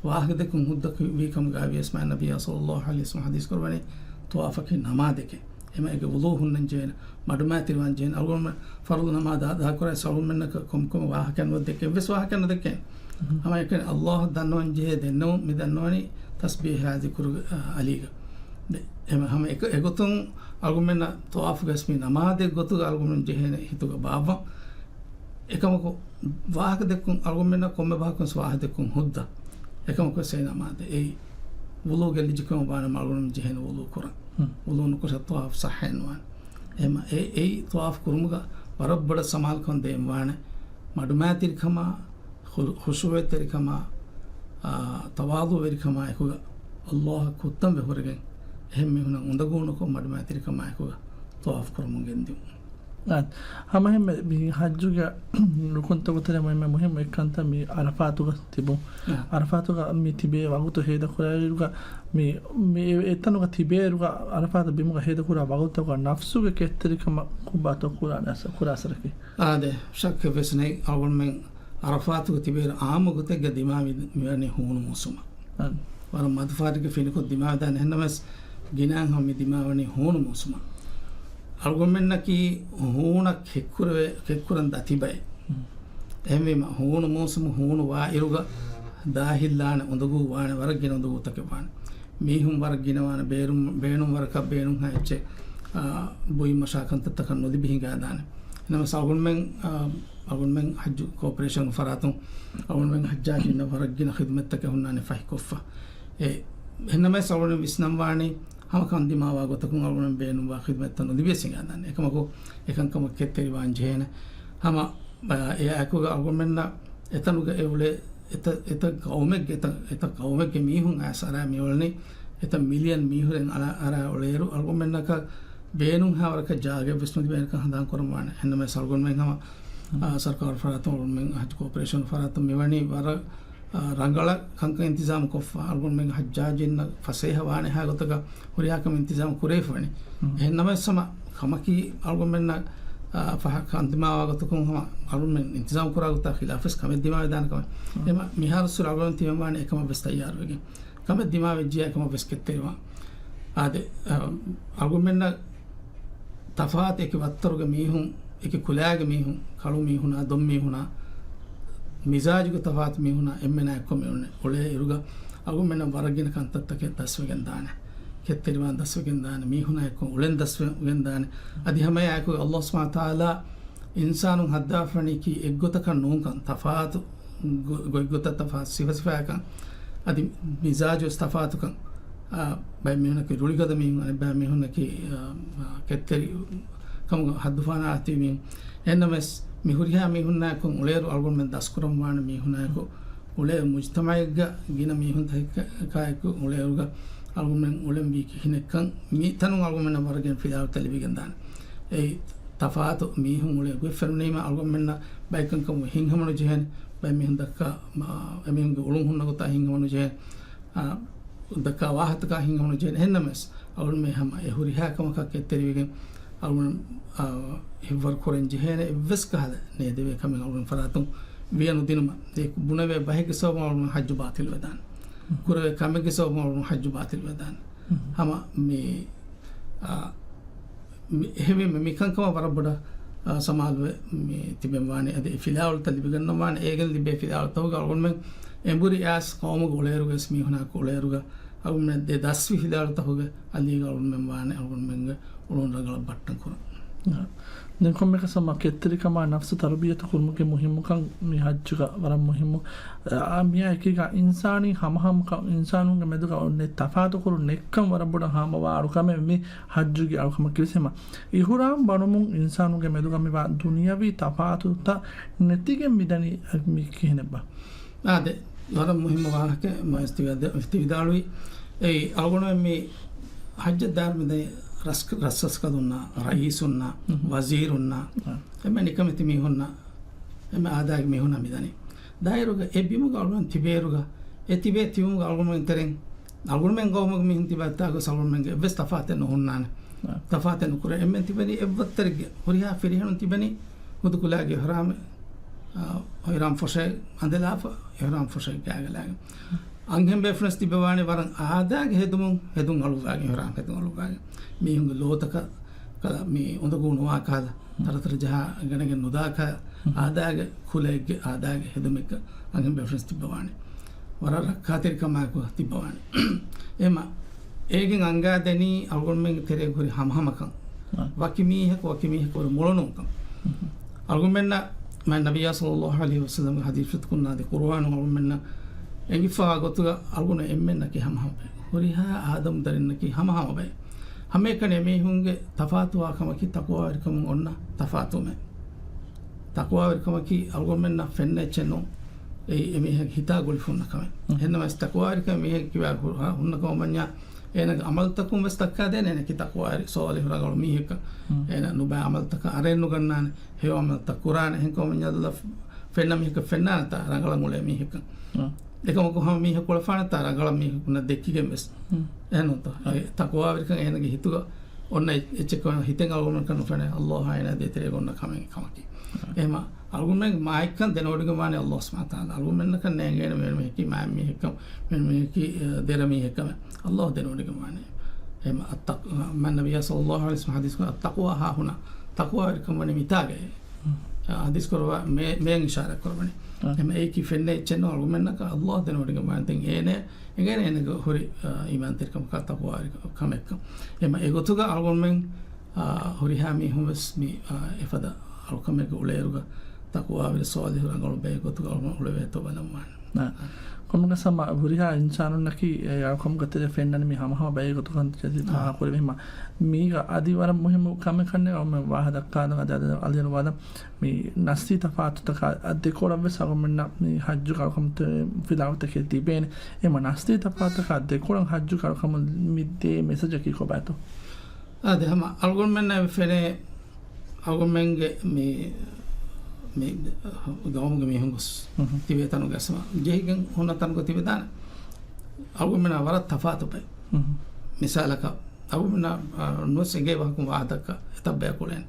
ވާހަކަ ދެއްކުން ހުއްދަ ވީ ކަމުގައި ވިޔަސް މާތް ނަބިއްޔާ ޞައްލައްލާހު ޢަލައިހި ވަސައްލަމަ ޙަދީޘް ކުރައްވަނީ، ޠަވާފަކީ ނަމާދެކޭ. އެމަ އޭގެ ވުޟޫ ހުންނަން ޖެހޭނެ، މަޑުމައިތިރިވާން ޖެހޭނެ. އަޅުގަނޑުމެން ފަރުޟު ނަމާދު އަދާކުރާ އަޅުގަނޑުމެންނަކަށް ކޮންމެ ކޮންމެ ވާހަކައެއް ނުދެއްކޭ، އެއްވެސް ވާހަކައެއް ނުދެއްކޭ. ހަމަ އެކަނި ﷲ އަށް ދަންނަވަން ޖެހޭ ދެންނެވުން މި ދަންނަވަނީ ތަސްބީޙާ ޒިކުރުގެ، އަ، އަލީގަ. އެ، އެމަ ހަމަ އެކަ-، އެގޮތުން އަޅުގަނޑުމެންނަށް ޠަވާފުގަސް މި ނަމާދެއް ގޮތުގަ އަޅުގަނޑުމެން ޖެހޭނެ ހިތުގަ ބާއްވަން. އެކަމަކު ވާހަކަ ދެއްކުން އަޅުގަނޑުމެންނަށް ކޮންމެ ބަހަކުން ވާހަކަ ދެއްކުން ހުއްދަ. އެކަމަކު ސޭ ނަމާދެއް އެއީ ވުޟޫ ގެއްލިއްޖެ ކަމަށް ވާނަމަ އަޅުގަނޑުމެން ޖެހޭނެ ވުޟޫ ކުރަން. ހުން. ވުޟޫ ނުކުރާ ޠަވާފު ޞައްޙައެއް ނުވާނެ. އެމަ އެ-، އެއީ ޠަވާފު ކުރުމުގަ ވަރަށް ބޮޑަށް ސަމާލުކަން ދޭން ވާނެ. މަޑުމައިތިރިކަމާ، ޚު-، ޚުޝޫޢަތެރިކަމާ، އާ، ތަވާޟުޢުވެރިކަމާ އެކުގަ ﷲ އަށް ކުއްތަން ވެ ހުރެގެން އެހެން މީހުންނަށް އުނދަގޫނުކޮށް މަޑުމައިތިރިކަމާ އެކުގަ ޠަވާފު ކުރަމުން ގެންދިއުން. އާ، ހަމައެހެންމެ މި ޙައްޖުގެ ރުކުންތަކުގެ ތެރޭ މުހިއްމު އެއްކަންތައް މި ޢަރަފާތުގަ ތިބުން. އާ. ޢަރަފާތުގަ މި ތިބޭ ވަގުތު ހޭދަކުރާއިރުގަ މި، މި އެ-، އެތަނުގަ ތިބޭއިރުގަ ޢަރަފާތު ބިމުގަ ހޭދަކުރާ ވަގުތުތަކުގަ ނަފްސުގެ ކެތްތެރިކަމަށް ކޮބާތޯ ކުރާނެ އަސަ-، ކުރާ އަސަރަކީ؟ އާދެ، ޝައްކެއް ވެސް ނެތް. އަޅުގަނޑުމެން ޢަރަފާތުގަ ތިބޭއިރު ޢާއްމު ގޮތެއްގަ ދިމާވި މިވަނީ ހޫނު މޫސުމަށް. އަން. ވަރަށް މަދުފަހަރެއްގެ ފިނިކޮށް ދިމާވެދާނެ. އެހެންނަމަވެސް ގިނައިން ހަމަ މި ދިމާވަނީ ހޫނު މޫސުމަށް. އަޅުގަނޑުމެންނަކީ ހޫނަށް ކެއްކުރެވޭ-، ކެއްކުރަން ދަތި ބައެއް. އެހެންވީމަ ހޫނު މޫސުމު ހޫނު ވާ އިރުގަ ދާހިލްލާނެ، އުނދަގޫ ވާނެ، ވަރަށް ގިނަ އުނދަގޫތަކެއް ވާނެ. މީހުން ވަރަށް ގިނަވާނެ، ބޭރުން، ބޭނުން ވަރަކަށް ބޭނުންހާ އެއްޗެއް، އާ، ބުއިމަށާ ކަންތައްތަކަށް ނުލިބި ހިނގާދާނެ. އެހެންނަމަވެސް އަޅުގަނޑުމެން، އާ، އަޅުގަނޑުމެން ޙައްޖު ކޯޕަރޭޝަން ފަރާތުން އަޅުގަނޑުމެން ޙައްޖާޖީންނަށް ވަރަށް ގިނަ ޚިދުމަތްތަކެއް ހުންނާނެ ފަހިކޮށްފަ. އެ، އެހެންނަމަވެސް އަޅުގަނޑުމެން ވިސްނަންވާނީ ހަމަ ކަން ދިމާވާ ގޮތަކުން އަޅުގަނޑުމެން ބޭނުންވާ ޚިދުމަތްތައް ނުލިބިޔަސް ހިނގާދާނެ. އެކަމަކު އެކަންކަމަށް ކެތްތެރިވާން ޖެހޭނެ. ހަމަ، އާ، އެއާއެކުގަ އަޅުގަނޑުމެންނަށް އެތަނުގަ އެ އުޅޭ އެތައް، އެތައް ޤައުމެއްގެ، އެތައް، އެތައް ޤައުމެއްގެ މީހުން އައިސް އަރާ މިއުޅެނީ، އެތައް މިލިއަން މީހުރެން އަރާ، އަރާ އުޅޭއިރު، އަޅުގަނޑުމެންނަކަށް ބޭނުންހާވަރަކަށް ޖާގައެއްވެސް ނުލިބޭނެކަން ހަނދާން ކުރަން ވާނެ. އެހެންނަމަވެސް އަޅުގަނޑުމެން ހަމަ، އާ، ސަރުކާރު ފަރާތުން އަޅުގަނޑުމެން ޙައްޖު ކޯޕަރޭޝަން ފަރާތުން މިވަނީ ވަރަށް، އާ، ރަނގަޅަށް ކަންކަން އިންތިޒާމު ކޮށްފަ، އަޅުގަނޑުމެން ޙައްޖާޖީންނަށް ފަސޭހަވާނެހާ ގޮތަކަށް ހުރިހާ ކަމެއް އިންތިޒާމު ކުރެވިފަވަނީ. ހުން. އެހެންނަމަވެސް ހަމަ ކަމަކީ އަޅުގަނޑުމެންނަށް، އާ، ފަހަ-، ކަން ދިމާވާ ގޮތަކުން ހަމަ އަޅުގަނޑުމެން އިންތިޒާމު ކުރާ ގޮތާ ޚިލާފަށް ކަމެއް ދިމާވެދާނެ ކަމެއް. ހުން. އެމަ މިހާރު ސުރަ އަޅުގަނޑު ތިމަންވާނެ އެކަމަށް ވެސް ތައްޔާރުވެގެން. ކަމެއް ދިމާވެއްޖިޔާ އެކަމަށް ވެސް ކެތްތެރިވާން. އާދެ، އަ، އަޅުގަނޑުމެންނަށް ތަފާތު އެކި ވައްތަރުގެ މީހުން، އެކި ކުލައިގެ މީހުން، ކަޅު މީހުނާ، ދޮން މީހުނާ، މިޒާޖުގެ ތަފާތު މީހުނާ، އެންމެނާ އެއްކޮށް މި އުޅޭ، އުޅޭ އިރުގަ އަޅުގަނޑުމެންނަށް ވަރަށް ގިނަ ކަންތައްތަކެއް ދަސްވެގެން ދާނެ. ކެތްތެރިވާން ދަސްވެގެން ދާނެ. މީހުނާ އެއްކޮށް އުޅެން ދަސްވެގެން ދާނެ. އަދި ހަމައެއާއެކު ﷲ ސުބްޙާނަހޫ ވަތަޢާލާ އިންސާނުން ހައްދާފަނީކީ އެއްގޮތަކަށް ނޫންކަން، ތަފާތު ގޮ-، ގޮތްގޮތަށް ތަފާތު ސިފަސިފައިކަން، އަދި މިޒާޖުވެސް ތަފާތުކަން. އާ، ބައެއް މީހުންނަކީ ރުޅިގަދަ މީހުން، އަނެއްބައި މީހުންނަކީ، އާ، ކެތްތެރި ކަމުގަ ހައްދުފަހަނާ އަތީ މީހުން. އެހެންނަމަވެސް، މި ހުރިހާ މީހުންނާއެކު އުޅޭއިރު އަޅުގަނޑުމެން ދަސްކުރަންވާނެ މީހުނާއެކު އުޅޭ މުޖްތަމަޢެއްގަ ގިނަ މީހުންތަކާއެކު އުޅޭއިރުގަ އަޅުގަނޑުމެން އުޅެންވީ ކިހިނެއްކަން މި ތަނުން އަޅުގަނޑުމެންނަށް ވަރަށް ގިނަ ފިލާވަޅުތައް ލިބިގެންދާނެ. އެއީ ތަފާތު މީހުން އުޅޭ ގޮތް ފެނުނީމަ އަޅުގަނޑުމެންނަށް ބައެއް ކަންކަމުން ހިތްހަމަނުޖެހޭނެ. ބައެއް މީހުން ދައްކާ، އެމީހުންގެ އުޅުން ހުންނަ ގޮތާ ހިތްހަމަނުޖެހޭނެ. އާ، ދައްކާ ވާހަކަތަކާ ހިތްހަމަނުޖެހޭނެ. އެހެންނަމަވެސް އަޅުގަނޑުމެން ހަމަ އެ ހުރިހާ ކަމަކަށް އެއްތެރިވެގެން އަޅުގަނޑު، އާ، ހިތްވަރު ކުރަން ޖެހޭނެ އެއްވެސް ކަހަލަ ނޭދެވޭ ކަމެއް އަޅުގަނޑު ފަރާތުން ވިޔަ ނުދިނުމަށް. އެ ބުނެވޭ ބަހެއްގެ ސަބަބުން އަޅުގަނޑު ހައްޖު ބާތިލްވެދާނެ. ކުރެވޭ ކަމެއްގެ ސަބަބުން އަޅުގަނޑު ހައްޖު ބާތިލްވެދާނެ. ހަމަ މި، އާ، މި، އެހެންވީމަ މިކަންކަމަށް ވަރަށް ބޮޑަށް، އާ، ސަމާލުވެ މި ތިބެން ވާނެ. އަދި އެ ފިލާވަޅުތައް ލިބިގަންނަވާނެ. އޭގެން ލިބޭ ފިލާވަޅުތަކުގަ އަޅުގަނޑުމެން އެނބުރި އައިސް ޤައުމުގެ އުޅޭއިރުގަ ވެސް މީހުނާއެކު އުޅޭއިރުގަ އަޅުގަނޑުމެން ދެ ދަސްވި ފިލާވަޅުތަކުގެ އަލީގަ އަޅުގަނޑުމެން ވާނެ އަޅުގަނޑުމެންގެ އުޅުން ރަނގަޅަށް ބައްޓަން ކުރަން. އާ. ދެން ކޮންމެއަކަސް ހަމަ ކެތްތެރިކަމާ ނަފްސު ތަރުބިޔަތު ކުރުމުގެ މުހިއްމުކަން މި ހައްޖުގަ ވަރަށް މުހިއްމު. އާ، މިއާ އެކީގަ އިންސާނީ ހަމަހަމަކަން، އިންސާނުންގެ މެދުގަ އޮންނަ ތަފާތުކުރުން ނެތްކަން ވަރަށް ބޮޑަށް ހާމަވާ އަޅުކަމެއް މި ހައްޖުގެ އަޅުކަމަށް ކިޔަސް. ހަމަ އިޙުރާމް ބަނުމުން އިންސާނުންގެ މެދުގަ މިވާ ދުނިޔަވީ ތަފާތުތައް ނެތިގެން މިދަނީ މި ކިހިނެއްބާ؟ އާދެ، ވަރަށް މުހިއްމު ވާހަކަ މައިސް ތި ވިދާޅުވި. އެއީ، އަޅުގަނޑުމެން މި ހައްޖަށް ދާއިރު މިދަނީ ރަސް-، ރަސްރަސްކަލުންނާ، ރައީސުންނާ، ވަޒީރުންނާ، އެންމެ ނިކަމެތި މީހުންނާ، އެންމެ އާދައިގެ މީހުންނާ މިދަނީ. ދާއިރުގަ އެ ބިމުގަ އަޅުގަނޑު ތިބޭއިރުގަ، އެ ތިބޭ ތިބުމުގަ އަޅުގަނޑުމެން ތެރެއިން، އަޅުގަނޑުމެން ގައުމުގެ މީހުން ތިބާތާގަސް އަޅުގަނޑުމެންގެ އެއްވެސް ތަފާތެއް ނުހުންނާނެ. ތަފާތެއް ނުކުރޭ. އެންމެން ތިބެނީ އެއްވައްތަރެއްގެ ހުރިހާ ފިރިހެނުން ތިބެނީ ހުދު ކުލައިގެ އިޙްރާމެއް، އާ، އިޙްރާމް ފޮށެއް އަނދެލާފަ، އިޙްރާމް ފޮށެއް ގާގަލާގެން. އަންހެން ބޭފުޅުން ތިބެވާނެ ވަރަށް އާދައިގެ ހެދުމުން، ހެދުން އަޅުއްވާގެން، އިޙްރާމް ހެދުން އަޅުއްވާގެން. މީހުންގެ ލޯތަކަށް ކަލަ މި އުނދަގޫ ނުވާ ކަހަލަ، ތަރަތަރަ ޖަހާ ގަނެގެން ނުދާ ކަހަލަ، އާދައިގެ ކުލައެއްގެ އާދައިގެ ހެދުމެއްގަ އަންހެން ބޭފުޅުން ތިއްބަވާނެ. ވަރަށް ރައްކާތެރިކަމާއެކު ތިއްބަވާނެ. އެހެމަ އޭގެން އަންގާދެނީ އަޅުގަނޑުމެންގެ ތެރޭގަ ހުރި ހަމަހަމަކަން. ވަކި މީހަކު ވަކި މީހަކު ވަރަށް މޮޅުނުވުންކަން. އަޅުގަނޑުމެންނަށް މާތް ނަބިއްޔާ ޞައްލައްލާހު ޢަލައިހި ވަސައްލަމްގެ ޙަދީޘްފުޅުތަކުންނާ އަދި ޤުރުއާނުން އަޅުގަނޑުމެންނަށް އެނގިފަވާ ގޮތުގަ އަޅުގަނޑު އެންމެންނަކީ ހަމަހަމަ ބައެއް. ހުރިހާ އާދަމްދަރިންނަކީ ހަމަހަމަ ބައެއް. ހަމައެކަނި އެމީހުންގެ ތަފާތުވާ ކަމަކީ ތަޤްވާވެރިކަމުން އޮންނަ ތަފާތުވުމެއް. ތަޤްވާވެރިކަމަކީ އަޅުގަނޑުމެންނަށް ފެންނަ އެއްޗެއް ނޫން. އެއީ އެމީހަކީ ހިތާ ގުޅިފަ ހުންނަ ކަމެއް. އެހެންނަމަވެސް ތަޤްވާވެރިކަމެއް މީހަކީ ކިބާ ހު-، ހުންނަ ކަމަށް ވަންޏާ އޭނަގެ ޢަމަލުތަކުން ވެސް ދައްކާދޭނެ އޭނަކީ ތަޤްވާވެރި ޞާލިޙު ރަނގަޅު މީހެއްކަން. އޭނަ ނުބައި ޢަމަލުތަކަށް އަރައެއް ނުގަންނާނެ، ހެޔޮ ޢަމަލުތައް ކުރާނެ. އެހެންކަމުން ވަންޏާ ފެންނަ މީހަކަށް ފެންނާނެތާ ރަނގަޅަށް އުޅޭ މީހެއްކަން. އެކަމަކު ހަމަ މީހަކު ކުޅަފާނެތާ ރަނގަޅަށް މީހަކު ދެއްކިގެން ވެސް. އެހެންނޫންތޯ؟ އެ ތަޤްވާވެރިކަން އޭނަގެ ހިތުގަ އޮންނަ އެއްޗެއް ކަމަށް ހިތެއް އަޅުގަނޑަކަށް ނުފެނޭ، ﷲ އާ އޭނާ ދޭތެރޭގަ އޮންނަ ކަމެއް ކަމަކީ. އެހެމަ އަޅުގަނޑުމެން މާތްކަން ދެނެވޮޑިގެންވާނެ ﷲ ސުބްޙާނަހޫ ވަތަޢާލާ. އަޅުގަނޑުމެންނަކަށް ނޭނގޭނެ މެން މީހަކީ މާތް މީހެއްކަން، މެން މީހަކީ، އަ، ދެރަ މީހެއްކަމެއް. ﷲ ދެނެވޮޑިގެންވާނެ. އެހެމަ އައްތަޤް-، މާތް ނަބިއްޔާ ޞައްލައްލާހު ޢަލައިހި ވަސައްލަމް ޙަދީޘް ކުރައްވާ އައްތަޤްވާ ހާހުނާ. ތަޤްވާވެރިކަން ވަނީ މިތާގައޭ. އަ، ޙަދީޘް ކުރައްވާ މޭ-، މޭޔަށް އިޝާރާތް ކުރައްވަނީ. އެހެމަ އެއީކީ ފެންނަ އެއްޗެއް ނޫން. އަޅުގަނޑުމެންނަކަށް ﷲ ދެނެވޮޑިގެންވާނެ. ދެން އޭނަ އެނގޭނެ އޭނަގެ ހުރި، އަ، އީމާންތެރިކަމަކާ ތަޤްވާވެރި ކަމެއްކަން. އެހެމަ އެގޮތުގަ އަޅުގަނޑުމެން، އާ، ހުރިހާ މީހުން ވެސް މި، އާ، އެފަދަ އަޅުކަމެއްގަ އުޅޭއިރުގަ ތަޤްވާވެރި ޞާލިޙު ރަނގަޅު ބައެއް ގޮތުގަ އަޅުގަނޑު އުޅެވޭތޯ ބަލަންވާނެ. ކޮންމެއަކަސް ހަމަ ހުރިހާ އިންސާނުންނަކީ އެ އަޅުކަމުގެ ތެރޭ ފެންނަނީ މި ހަމަހަމަ ބައެއް ގޮތަކަށް ތި ފާހަގަކުރެވި ހަމަ. މީގަ އަދި ވަރަށް މުހިއްމު ކަމެއް ކަންނޭ އަޅުގަނޑު ވާހަކަ ދައްކާލަން އަދި އަލި-، އަލިއަޅުވާލަން. މި ނަސްލީ ތަފާތުތަކާ ދެކޮޅަށް ވެސް އަޅުގަނޑުމެންނަށް މި ޙައްޖު ކަރުކަމުގެ ފިލާވަޅުތަކެއް ތިބޭނެ. އެހެމަ ނަސްލީ ތަފާތުތަކާ ދެކޮޅަށް ޙައްޖު ކަރުކަމުން މި ދޭ މެސެޖަކީ ކޮބާތޯ؟ އާދެ، ހަމަ އަޅުގަނޑުމެންނަށް ފެނޭ އަޅުގަނޑުމެންގެ މި، މި ގައުމުގެ މީހުން ގޮސް ތިބޭ ތަނުގަ ހަމަ ޖެހިގެން ހުންނަ ތަނުގަ ތިބެދާނެ. އަޅުގަނޑުމެންނާ ވަރަށް ތަފާތު ބައެއް. މިސާލަކަށް އަޅުގަނޑުމެންނާ، އަ، ނުވެސް އެނގޭ ވަހަކުން ވާހަކަ އެތައް ބަޔަކު އުޅޭނެ.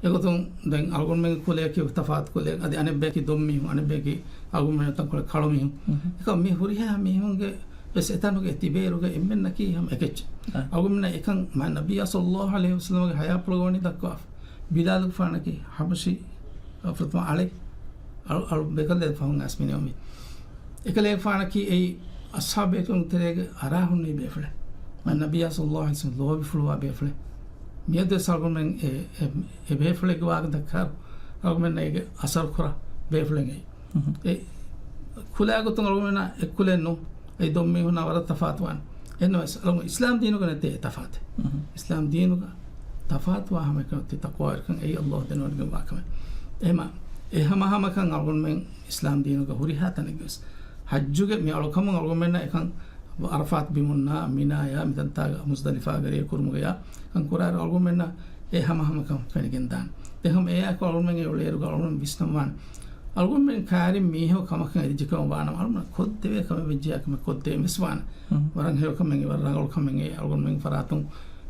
އެގޮތުން ދެން އަޅުގަނޑުމެންގެ ކުލަޔަކީ ތަފާތު ކުލައެއް. އަދި އަނެއްބަޔަކީ ދޮންމީހުން، އަނެއްބަޔަކީ އަޅުގަނޑުމެން ތަންކޮޅެއް ކަޅުމީހުން. އެކަމް މި ހުރިހާ މީހުންގެ ވެސް އެތަނުގެ ތިބޭއިރުގަ އެންމެންނަކީ ހަމަ އެކެއްޗެއް. އަޅުގަނޑުމެންނަށް އެކަން މާތް ނަބިއްޔާ ޞައްލައްލާހު ޢަލައިހި ވަސައްލަމްގެ ޙަޔާތްޕުޅުގަ ވަނީ ދައްކަވާފަ. ބިލާލުގެފާނަކީ ޙަބަޝީ ފުރަތަމަ އަޅެއް، އަޅު، އަޅު ބޭކަލެއް ފަހުން އައިސް މިނިވަންވީ. އެކަލޭގެފާނަކީ އެއީ އަޞްޙާބު ބޭކަލުންގެ ތެރޭގަ އަރާހުންނެވި ބޭފުޅެއް. މާތް ނަބިއްޔާ ޞައްލައްލާހު ޢަލައިހި ވަސައްލަމް ލޯބިފުޅުވާ ބޭފުޅެއް. މިއަދުވެސް އަޅުގަނޑުމެން އެ، އެ، އެ ބޭފުޅެއްގެ ވާހަކަ ދައްކާއިރު އަޅުގަނޑުމެންނަށް އޭގެ އަސަރު ކުރާ ބޭފުޅެއް އެއީ. އެ ކުލައިގެ ގޮތުން އަޅުގަނޑުމެންނާ އެއްކުލައެއް ނޫން. އެއީ ދޮންމީހުންނާ ވަރަށް ތަފާތުވާނެ. އެހެންނަމަވެސް އަޅުގަނޑު އިސްލާމް ދީނުގަ ނެތޭ އެ ތަފާތެއް. އިސްލާމް ދީނުގަ ތަފާތުވާ ހަމައެކަނި އޮތީ ތަޤްވާވެރިކަން. އެއީ ﷲ ދެނެވޮޑިގެންވާ ކަމެއް. އެހެމަ އެ ހަމަހަމަކަން އަޅުގަނޑުމެން އިސްލާމް ދީނުގަ ހުރިހާ ތަނެއްގަވެސް ޙައްޖުގެ މި އަޅުކަމުން އަޅުގަނޑުމެންނަށް އެކަން ޢަރަފާތް ބިމުންނާ މިނާޔާ މިތަންތާގަ މުޒްދަލިފާގެ ރޭ ކުރުމުގަޔާ ކަން ކުރާއިރު އަޅުގަނޑުމެންނަށް އެ ހަމަހަމަކަން ފެނިގެންދާނެ. ދެން ހަމަ އެއާއެކު އަޅުގަނޑުމެން އެ އުޅޭއިރުގަ އަޅުގަނޑު ވިސްނަންވާނެ. އަޅުގަނޑުމެން ކައިރިން މީހަކު ކަމަކަށް އެދިއްޖެކަމަށް ވާނަމަ، އަޅުގަނޑު ކޮށްދެވޭ ކަމެއް ވެއްޖެޔާ ކަމެއް ކޮށްދޭން ވެސް ވާނެ. ހުން. ވަރަށް ހެޔޮ ކަމެއް، ވަރަށް ރަނގަޅު ކަމެއް އެ އަޅުގަނޑުމެން ފަރާތުން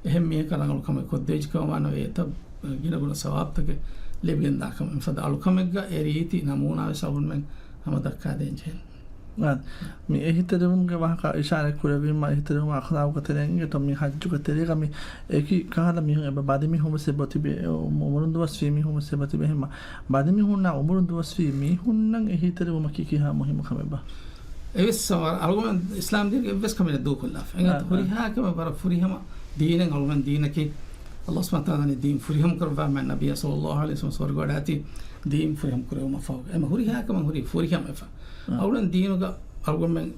އެހެން މީހަކަށް ރަނގަޅު ކަމެއް ކޮށްދެވިއްޖެކަމަށް ވާނަމަ، އެތައް ގިނަގުނަ ސަވާބުތަކެއް ލިބިގެންދާ ކަމެއް. މިފަދަ އަޅުކަމެއްގަ އެ ރީތި ނަމޫނާ ވެސް އަޅުގަނޑުމެން ހަމަ ދައްކާދޭން ޖެހޭނެ. އާ، މި އެހީތެރިވުމުގެ ވާހަކަ އިޝާރަތް ކުރެއްވީމަ، އެހީތެރިވުމަށް އަޚްލާގުގެ ތެރެއިން އިނގޭތޯ މި ޙައްޖުގެ ތެރޭގަ މި އެކި ކަހަލަ މީހުން އެބަ ބަލި މީހުން ވެސް އެބަ ތިބޭ، އު-، އުމުރުން ދުވަސްވީ މީހުން ވެސް އެބަ ތިބޭ. ހެމަ ބަލި މީހުންނާ އުމުރުން ދުވަސްވީ މީހުންނަށް އެހީތެރިވުމަކީ ކިހާ މުހިއްމު ކަމެއްބާ؟ އެވެސް ސަވާ-، އަޅުގަނޑު އިސްލާމް ދީނުގެ އެއްވެސް ކަމެއް ދޫކޮށްލާފަ. އެނގޭތޯ އާ، އާ. ހުރިހާ ކަމެއް ވަރަށް ފުރިހަމަ ދީނެއް އަޅުގަނޑު ދީނަކީ ﷲ ސުބްޙާނަހޫ ވަތަޢާލާ ދީން ފުރިހަމަ ކުރައްވާ މާތް ނަބިއްޔާ ޞައްލައްލާހު ޢަލައިހި ވަސައްލަމަ ސުވަރުގެ ވަޑައިގަތީ ދީން ފުރިހަމަ ކުރެވުމަށް ފަހުގަ. އެމަ ހުރިހާ ކަމެއް ހުރީ ފުރިހަމަވެފަ. އާ. އަޅުގަނޑު ދީނުގަ އަޅުގަނޑުމެން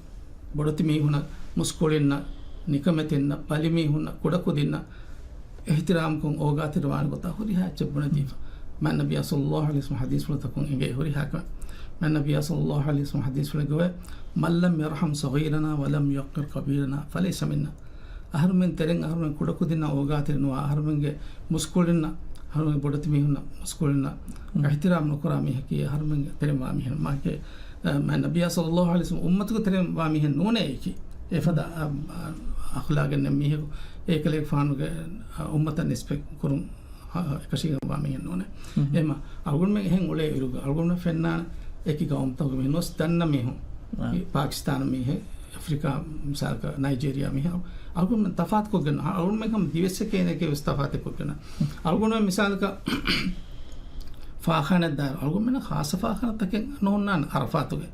ބޮޑެތި މީހުންނަށް، މުސްކުޅިންނަށް، ނިކަމެތިންނަށް، ބަލި މީހުންނަށް، ކުޑަކުދިންނަށް އިޙްތިރާމްކޮށް އޯގާތެރިވާނެ ގޮތާ ހުރިހާ އެއްޗެއް ބުނެދީފަ. މާތް ނަބިއްޔާ ޞައްލައްލާހު ޢަލައިހި ވަސައްލަމަ ޙަދީޘްފުޅުތަކުން އެނގޭ ހުރިހާ ކަމެއް. މާތް ނަބިއްޔާ ޞައްލައްލާހު ޢަލައިހި ވަސައްލަމަ ޙަދީޘްފުޅެއްގަ އޮވޭ، "من لم يرحم صغيرنا ولم يوقر كبيرنا فليس منا." އަހަރުމެން ތެރެއިން އަހަރުމެން ކުޑަކުދިންނަށް އޯގާތެރި ނުވާ، އަހަރުމެންގެ މުސްކުޅިންނަށް، އަހަރުމެންގެ ބޮޑެތި މީހުންނަށް، މުސްކުޅިންނަށް ހުން. އިޙްތިރާމް ނުކުރާ މީހަކީ އަހަރުމެންގެ ތެރެއިން ވާ މީހެއް. މާ އެކޭ، އަ، މާތް ނަބިއްޔާ ޞައްލައްލާހު ޢަލައިހި ވަސައްލަމަ އުއްމަތުގެ ތެރެއިން ވާ މީހެއް ނޫނޭ އެކީ. އެފަދަ، އަ، އަ، އަޚްލާގެއް ނެތް މީހަކު އެކަލޭގެފާނުގެ، އަ، އުއްމަތަށް ނިސްބަތް ކުރުން އެކަށީގެން ވާ މީހެއް ނޫނޭ. ހުން. އެހެމަ އަޅުގަނޑުމެން އެހެން އުޅޭ އިރުގަ އަޅުގަނޑުމެން ފެންނާނެ އެކި ގައުމުތަކުގެ މީހުން ނުވެސް ދަންނަ މީހުން. އާ. އެ ޕާކިސްތާނު މީހެއް، އެ އަފްރިކާ މިސާލަކަށް ނައިޖޭރިޔާ މީހެއް. އަޅުގަނޑުމެން ތަފާތުކޮށްގެން، އަޅުގަނޑުމެން ހަމަ ދިވެއްސެކޭ އޭނައެކޭ ވެސް ތަފާތެއް ކޮށްގެން. އަޅުގަނޑުމެން މިސާލަކަށް ފާޚާނަ ދާއިރު، އަޅުގަނޑުމެންނަށް ޚާއްޞަ ފާޚާނަތަކެއް ނޯންނާނެ އަރަފާތުގެ.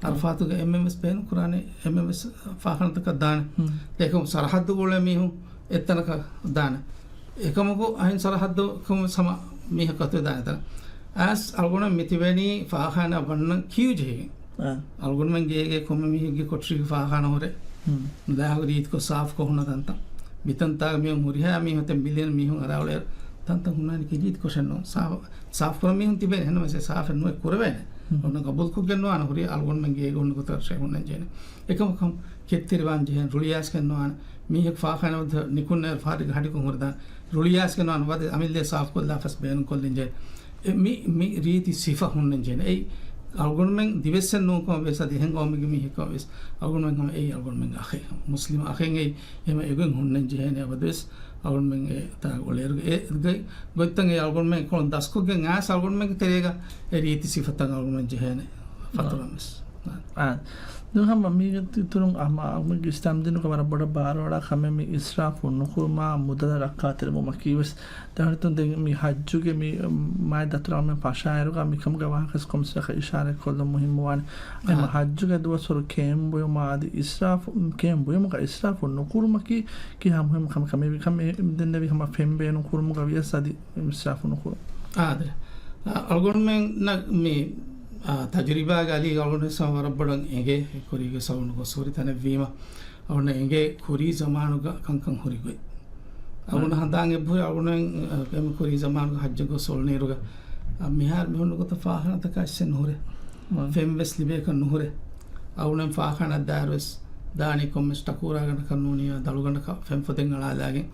އަރަފާތުގެ އެންމެން ވެސް ބޭނުން ކުރާނެ، އެންމެން ވެސް ފާޚާނަތަކަށް ދާނެ. ހުން. އެކަމު ސަރަހައްދު ގުޅޭ މީހުން އެއްތަނަކަށް ދާނެ. އެކަމަކު އަހިން ސަރަހައްދު ކަމު ސަމަ މީހަކު އަތު ދާނެތަނަ. އައިސް އަޅުގަނޑު މިތިބެނީ ފާޚާނާ ވަންނަން ކިޔޫ ޖެހިގެން. އާ. އަޅުގަނޑުމެން ގޭގެ ކޮންމެ މީހެއްގެ ކޮޓަރީގެ ފާޚާނާ ހުރެ. ހުން. ލާހު ރީތިކޮށް ސާފުކޮށް ހުންނަ ތަންތަން. މިތަންތާގަ މިއޮން ހުރިހާ މީހުން ތެ މިލިއަން މީހުން އަރާ އުޅޭ ތަންތަން ހުންނާނެ ކި ރީތިކޮށެއް ނޫން. ސާފު، ސާފުކުރަން މީހުން ތިބޭނެ. ހެންނަމަސެ ސާފެއް ނުވެ ކުރެވޭނެ. ހުން. އޮންނަ ގަބޫލުކޮށްގެން ނުވާނެ ހުރި އަޅުގަނޑުމެން ގޭގެ ހުންނަ ގޮތަށް ހުންނަން ޖެހޭނެ. އެކަމަކު ކެތްތެރިވާން ޖެހޭނެ ރުޅިއައިސްގެން ނުވާނެ. މީހަކު ފާޚާނާ ވަދެ ނިކުންނައިރު ފާޑިގަ ހަޑިކޮށް ހުރެދާނެ. ރުޅިއައިސްގެން ނުވާނެ ވަދެ އަމިއްލައަށް ސާފުކޮށްލާފަސް ބޭނުންކޮށްލިން ޖެހޭ. އެ މި، މި ރީތި ސިފަ ހުންނަން ޖެހޭނެ. އެއީ އަޅުގަނޑުމެން ދިވެއްސެއް ނޫންކަމަށް ވިޔަސް އަދި އެހެން ގައުމެއްގެ މީހެއްކަމަށް ވިޔަސް އަޅުގަނޑުމެން ހަމަ އެއީ އަޅުގަނޑުމެންގެ އަޚެއް. މުސްލިމް އަޚެއް އެއީ އެހެމަ އެގޮތް ހުންނަން ޖެހޭނެ އަބަދުވެސް އަޅުގަނޑުމެން އެ ތާ އުޅޭއިރު އެ ގޮތް، ގޮތްތައް އެ އަޅުގަނޑުމެން އެކޮޅުން ދަސްކޮށްގެން އައިސް އަޅުގަނޑުމެންގެ ތެރޭގަ އެ ރީތި ސިފަތައް އަޅުގަނޑުމެން ޖެހޭނެ ފަތުރަން ވެސް. އާ. ދެން ހަމަ މީގެ އިތުރުން ހަމަ އަޅުގަނޑުގެ އިސްލާމް ދީނުގަ ވަރަށް ބޮޑަށް ބާރުއަޅާ ކަމެއް މި އިސްރާފު ނުކުރުމާ މުދަލަށް ރައްކާތެރިވުމަކީ ވެސް. ދެން މި ޙައްޖުގެ މި މާތް ދަތުރު އަޅުގަނޑުމެން ފަށާއިރުގަ މިކަމުގެ ވާހަކަ ވެސް ކޮންމެސް ވަރަކަށް އިޝާރަތް ކޮށްލުން މުހިއްމުވާނެ. އެހެން އާ. ޙައްޖުގެ ދުވަސްވަރު ކެއުމް ބުއިމުގަ އަދި އިސްރާފު، ކެއުމް ބުއިމުގަ އިސްރާފު ނުކުރުމަކީ ކިހާ މުހިއްމު ކަމެއް؟ ކަމެއް ދެންނެވި ހަމަ ފެން ބޭނުން ކުރުމުގަ ވިޔަސް އަދި އިސްރާފު ނުކުރުން. އާދެ. އަ، އަޅުގަނޑުމެންނަށް މި، އާ، ތަޖުރިބާގެ އަލީގަ އަޅުގަނޑު ވެސް ވަރަށް ބޮޑަށް އެނގޭ ކުރީގެ ސަބަބުން ގޮސް ހުރި ތަނެއްވީމަ، އަޅުގަނޑަށް އެނގޭ ކުރީ ޒަމާނުގަ ކަންކަން ހުރި ގޮތް. އަޅުގަނޑު ހަނދާން އެބަހުރި އަޅުގަނޑުމެން، އަ، އެމް ކުރީ ޒަމާނުގަ ޙައްޖަށް ގޮސް އުޅުނުއިރުގަ، އަ، މިހާރު މި ހުންނަ ގޮތަށް ފާޚާނާތަކާ އެއްޗެއް ނުހުރޭ. މަ. ފެން ވެސް ލިބޭކަށް ނުހުރޭ. އަޅުގަނޑުމެން ފާޚާނާ ދާއިރު ވެސް ދާނީ ކޮންމެސް ޓަކޫރާގަނޑަކަށް ނޫނީ ދަޅުގަނޑަކަށް ފެން ފޮދެއް އަޅާލާގެން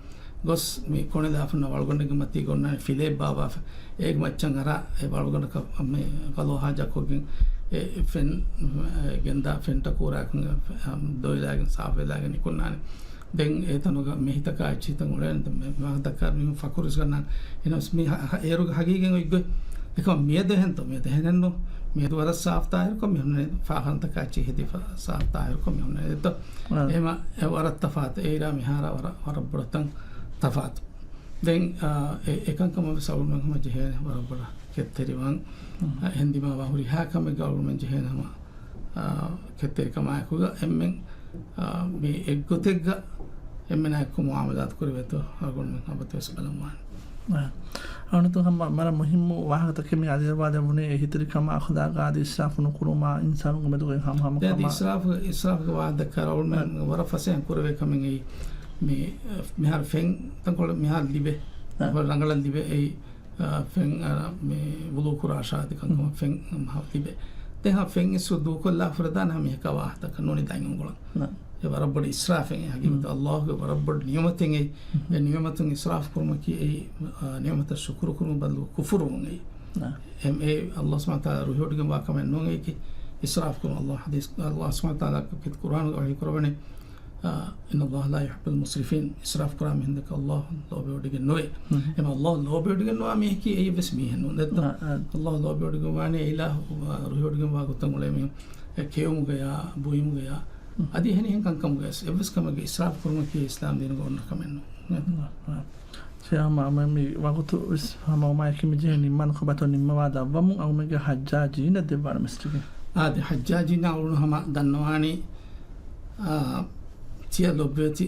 ގޮސް މި ކޮނެލާފަންނަ ވަޅުގަނޑެއްގެ މަތީގަ އޮންނާނެ ފިލައެއް ބާއްވާފަ. އޭގެ މައްޗަށް އަރާ އެ ވަޅުގަނޑަކަށް މި ގަލޯހާ ޖައްކޮށްގެން އެ ފެން، އެ، ގެންދާ ފެން ޓަކޫރާއަކުން ދޮވެލާގެން ސާފުވެލާގެން ނިކުންނާނެ. ދެން އެ ތަނުގަ މި ހިތަކާ އެއްޗިހިތައް އުޅޭނެ. ދެން މި ވާހަކަ ދައްކާ މީހުން ފަޚުރު ވެސް ގަންނާނެ. އެހެނަސް މި ހަ-، ހަ-، އޭރުގެ ހަގީގަތް އޮތްގޮތް. އެކަމަކު މިއަދު އެހެންތޯ؟ މިއަދު އެހެނެއްނު. މިއަދު ވަރަށް ސާފު ތާހިރުކޮށް މި ހުންނަނީ. ފާޚާނާތަކާ އެއްޗިހި ހެދިފަ ސާފު ތާހިރުކޮށް މި ހުންނަނީ. އާ. އެހެމަ އެ ވަރަށް ތަފާތު. އެއިރާ މިހާރާ ވަރަށް، ވަރަށް ބޮޑަށް ތަން ތަފާތު. ދެން، އާ، އެ-، އެކަންކަމަށް ވެސް އަޅުގަނޑުމެން ހަމަ ޖެހޭނެ ވަރަށް ބޮޑަށް ކެތްތެރިވާން. އާ. އެހެން ދިމާވާ ހުރިހާ ކަމެއްގަ އަޅުގަނޑުމެން ޖެހޭނެ ހަމަ، އާ، ކެތްތެރިކަމާއެކުގަ އެންމެން، އާ، މި އެއްގޮތެއްގަ އެންމެނާއެކު މުޢާމަލާތު ކުރެވޭތޯ އަޅުގަނޑުމެން އަބަދުވެސް ބަލަންވާނެ. އާ. އަޅުގަނޑު ހަމަ ވަރަށް މުހިއްމު ވާހަކަތަކެއް މި އަލިއަޅުވާލެވުނީ، އެހީތެރިކަމާ، އަޚްލާގާ އަދި އިސްރާފު ނުކުރުމާ އިންސާނުންގެ މެދުގައި ހަމަހަމަކަމާ. އިސްރާފު، އިސްރާފުގެ ވާހަކަ ދައްކާ އަޅުގަނޑުމެން އާ. ވަރަށް ފަސޭހަ ކުރެވޭ ކަމެއް އެއީ. މި، މިހާރު ފެން ތަންކޮޅެއް މިހާރު ލިބޭ. އާ. ރަނގަޅަށް ލިބޭ އެއީ. އާ، ފެން، އާ، މި ވުޟޫ ކުރާށާ އަދި ކަންކަމަށް ހުން. ފެން ހަ-، ލިބޭ. އެހާ ފެން އިސްރު ދޫކޮށްލާ ފުރެދާނެ ހަމަ އެކަ ވާހަކަ ނޫނި ދަތް އުނގުޅަން. ނަ. އެ ވަރަށް ބޮޑު އިސްރާފެއް އެ ހަގީގަތަށް. މް. އައްލާހުގެ ވަރަށް ބޮޑު ނިޢުމަތެއް އެއީ. މް. އެ ނިޢުމަތުން އިސްރާފު ކުރުމަކީ އެއީ، އާ، ނިޢުމަތަށް ޝުކުރު ކުރުމަށް ބަދަލު ކުފުރުވުން އެއީ. ނަ. އެ، އެ އައްލާހު ސުބްޙާނަހު ވަތަޢާލާ ރުހިވޮޑިގެންވާ ކަމެއް ނޫން އެއީކީ އިސްރާފު ކުރުން. އައްލާހު ޙަދީޘް، އައްލާހު ސުބްޙާނަހު ވަތަޢާލާ ކުރާނުގަ ވަޙީ ކުރައްވަނީ، އާ، إن الله لا يحب المسرفين. އިސްރާފު ކުރާ މީހުން ދެކެ އައްލާހު ލޯބިވޮޑިގެން ނުވޭ. މް. އެމަ އައްލާހު ލޯބިވޮޑިގެން ނުވާ މީހަކީ އެއީ ވެސް މީހެއް ނޫން. ދެއްތޯ؟ އާ، އާ. އައްލާހު ލޯބިވޮޑިގެން ވާނީ އެ އިލާހު، އާ، ރުހިވޮޑިގެންވާ ގޮތަށް އުޅޭ މީހުން އެ ކެއުމުގަޔާ، ބުއިމުގަޔާ، މް. އަދި އެހެނިހެން ކަންކަމުގަޔަސް އެއްވެސް ކަމެއްގެ އިސްރާފު ކުރުމަކީ އިސްލާމް ދީނުގަ އޮންނަ ކަމެއް ނޫން. އާ، އާ. ޝޭޚް މާމަ މި ވަގުތު ވެސް ހަމަ އޮމާއެކީ މި ޖެހޭ ނިންމާނެ ކޮބާތޯ ނިންމަވާ ދަށްވަމުން އަޅުގަނޑުމެންގެ ޙައްޖާޖީންނަށް ދެއްވާނެ މެސެޖެއް. އާދެ، ޙައްޖާޖީންނަށް އަޅުގަނޑު ހަމަ ދަންނަވާނީ، އާ، ތިޔަ ލޮބުވެތި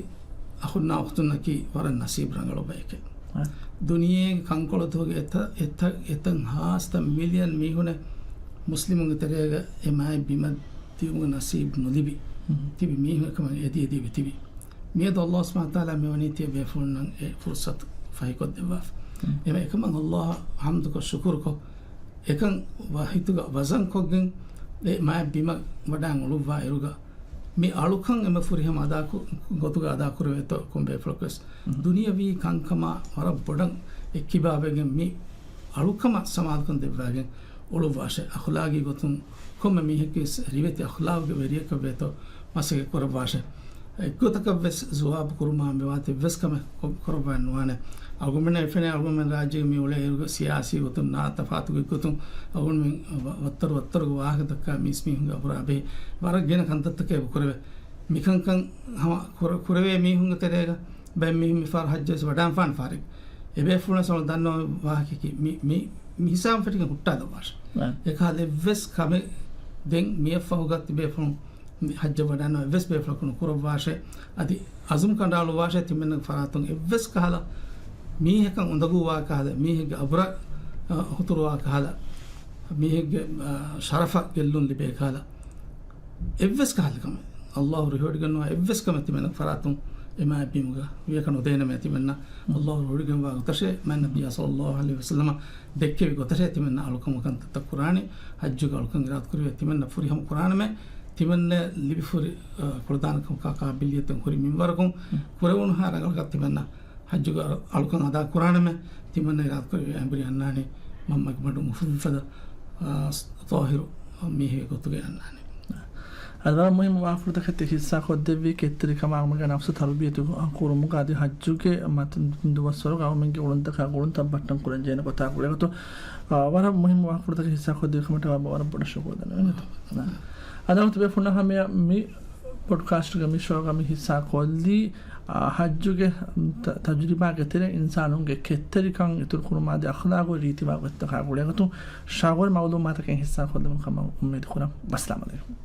އަޚުންނާ އުޚްތުންނަކީ ވަރަށް ނަސީބު ރަނގަޅު ބަޔެކޭ. އަ. ދުނިޔޭގެ ކަންކޮޅުތަކުގެ އެތައް، އެތައް، އެތައް ހާސްތައް މިލިއަން މީހުނެއް މުސްލިމުންގެ ތެރޭގަ އެ މާތް ބިމަށް ދިއުމުގެ ނަސީބު ނުލިބި މް. ތިބި މީހުން އެކަމަށް އެދި އެދި ތިބި. މިއަދު އައްލާހު ސުބްޙާނަހު ވަތަޢާލާ މިވަނީ ތިޔަ ބޭފުޅުންނަށް އެ ފުރުޞަތު ފަހިކޮށްދެއްވާފަ. މް. އެމަ އެކަމަށް އައްލާހަށް ޙަމްދުކޮށް ޝުކުރުކޮށް، އެކަން ވަ-، ހިތުގަ ވަޒަންކޮށްގެން އެ މާތް ބިމަށް ވަޑައިގެން އުޅުއްވާ އިރުގަ، މި އަޅުކަން އެމަ ފުރިހަމަ އަދާކު-، ގޮތުގަ އަދާކުރެވޭތޯ ކޮން ބޭފުޅަކުވެސް. މް. ދުނިޔަވީ ކަންކަމާ ވަރަށް ބޮޑަށް އެއްކިބާވެގެން މި އަޅުކަމަށް ސަމާލުކަން ދެއްވާގެން އުޅުއްވާށޭ. އަޚުލާގީ ގޮތުން ކޮންމެ މީހެއްގެ ވެސް ރިވެތި އަޚުލާގުގެ ވެރިޔަކަށް ވޭތޯ މަސައްކަތް ކުރައްވާށޭ. އެއްގޮތަކަށް ވެސް ޒުވާބު ކުރުމާ މިވާތީ އެއްވެސް ކަމެއް ކޮ-، ކުރައްވާ ނުވާނެ. އަޅުގަނޑުމެންނަށް އެ ފެނޭ އަޅުގަނޑުމެން ރާއްޖޭގަ މި އުޅޭ އިރުގަ ސިޔާސީ ގޮތުން ނާ ތަފާތުގެ ގޮތުން އަޅުގަނޑުމެން ވަ-، ވައްތަރު ވައްތަރުގެ ވާހަކަ ދައްކާ މީސްމީހުންގެ އަބުރާ ބެހި ވަރަށް ގިނަ ކަންތައްތަކެއް އެބަ ކުރެވޭ. މިކަންކަން ހަމަ ކުރ-، ކުރެވޭ މީހުންގެ ތެރޭގަ ބައެއް މީހުން މިފަހަރު ޙައްޖަށް ވެސް ވަޑާން ފާނެ ފާރިގް. އެބޭފުޅުން ސަމަ ދަންނަވާ ވާހަކައަކީ މި، މި، މި ހިސާބުން ފެށިގެން ހުއްޓާލައްވާށޭ. އަ. އެކަހަލަ އެއްވެސް ކަމެއް ދެން މިއަށްފަހުގަ ތިބޭފުޅުން މި ޙައްޖަށް ވަޑާންނަވާ އެއްވެސް ބޭފުޅަކު ނުކުރައްވާށޭ. އަދި އަޒުމް ކަނޑައަޅުއްވާށޭ ތިމެންނަގެ ފަރާތުން އެއްވެސް ކަހަލަ މީހަކަށް އުނދަގޫވާ ކަހަލަ، މީހެއްގެ އަބުރަށް، އަ، ހުތުރުވާ ކަހަލަ، މީހެއްގެ، އަ، ޝަރަފަށް ގެއްލުން ލިބޭ ކަހަލަ، އެއްވެސް ކަހަލަ ކަމެއް، އައްލާހު ރުހިވޮޑިގަންނަވާ އެއްވެސް ކަމެއް ތިމެންނަގެ ފަރާތުން އެ މާތް ބިމުގަ ވިޔަކަށް ނުދޭނަމޭ. ތިމެންނަށް އައްލާހު ރުހިވޮޑިގަންވާ ގޮތަށޭ މާތް ނަބިއްޔާ ޞައްލައްލާހު ޢަލައިހި ވަސައްލަމަ ދެއްކެވި ގޮތަށޭ ތިމެންނަށް އަޅުކަމުގެ ކަންތައްތައް ކުރާނީ. ޙައްޖުގެ އަޅުކަން އިރާދަކުރެވޭ ތިމެންނަށް ފުރިހަމަ ކުރާނަމޭ. ތިމެންނަ ލިބިފުރި، އަ، ކުޅަދާނަކަމަކާ ޤާބިލިއްޔަތުން ހުރި މިންވަރަކުން ކުރެވުނުހާ ރަނގަޅަކަށް ތިމެންނަށް ޙައްޖުގެ އަޅުކަން އަދާ ކުރާނަމޭ. ތިމަންނަ އިރާދަކުރެވި އެނބުރި އަންނާނީ މަންމަގެ މަޑުން އުފުއްވިފަދަ، އާ، ޠާހިރު މީހެއްގެ ގޮތުގައި އަންނާނީ. އަދި ވަރަށް މުހިއްމު ވާހަކަފުޅުތަކެއް ތި ހިއްސާކޮށްދެއްވީ ކެތްތެރިކަމާ އަޅުގަނޑުމެންގެ ނަފްސު ތަރުބިޔަތު ކުރުމުގަ އަދި ޙައްޖުގެ މަތިން ދުވަސްވަރުގަ އަޅުގަނޑުމެންގެ އުޅުންތަކާ ގުޅުންތައް ބައްޓަން ކުރަންޖެހޭނެ ގޮތާ ގުޅޭގޮތުން، އާ، ވަރަށް މުހިއްމު ވާހަކަފުޅުތަކެއް ހިއްސާކޮށްދެއްވިކަމަށްޓަކާ ވަރަށް ބޮޑަށް ޝުކުރު ދަންނަވަން. އަދި ތިބޭފުޅުންނަށް ހަމަޔަށް މި ޕޮޑްކާސްޓްގެ މި ޝޯގަ މި ހިއްސާ ކޮށްލީ، އާ، ޙައްޖުގެ ތަ-، ތަޖުރިބާގެ ތެރެއިން އިންސާނުންގެ ކެތްތެރިކަން އިތުރު ކުރުމާ އަދި އަޚްލާގު ރީތިވާ ގޮތްތަކާ ގުޅޭގޮތުން ޝައުގުވެރި މައުލޫމާތަކެއް ހިއްސާ ކޮށްލެވުނު ކަމަށް އުއްމީދު ކުރަން. ވައްސަލާމް ޢަލައިކުމް.